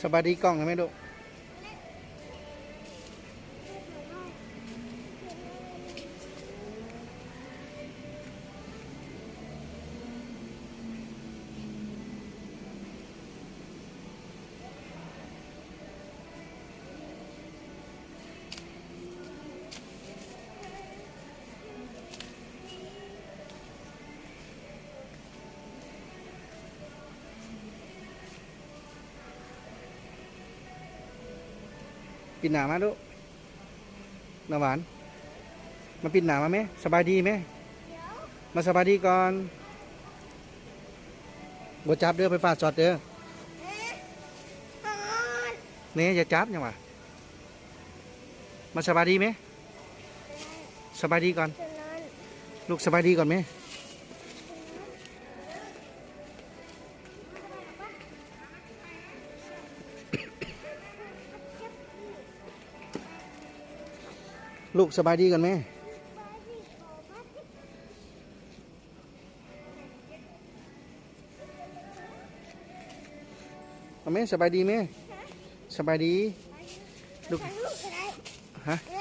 ສະບາຍດີກ້ອງແມ່ລູກ. ປິ່ນໜ້າມາລູກ ນ້ຳຫວານ ມາປິ່ນໜ້າມາແມ່. ສະບາຍດີແມ່ ມາສະບາຍດີກ່ອນ. ບໍ່ຈັບເດີ ໄຟຟ້າຊັອດເດີ. ແມ່ ຢ່າຈັບຫຍັງຫວາ. ມາສະບາຍດີແມ່. ສະບາຍດີກ່ອນ. ລູກສະບາຍດີກ່ອນແມ່. ລູກສະບາຍດີກ່ອນແມ່. ເອົາແມ່ ສະບາຍດີແມ່. ສະບາຍດີລູກ. ຮະ?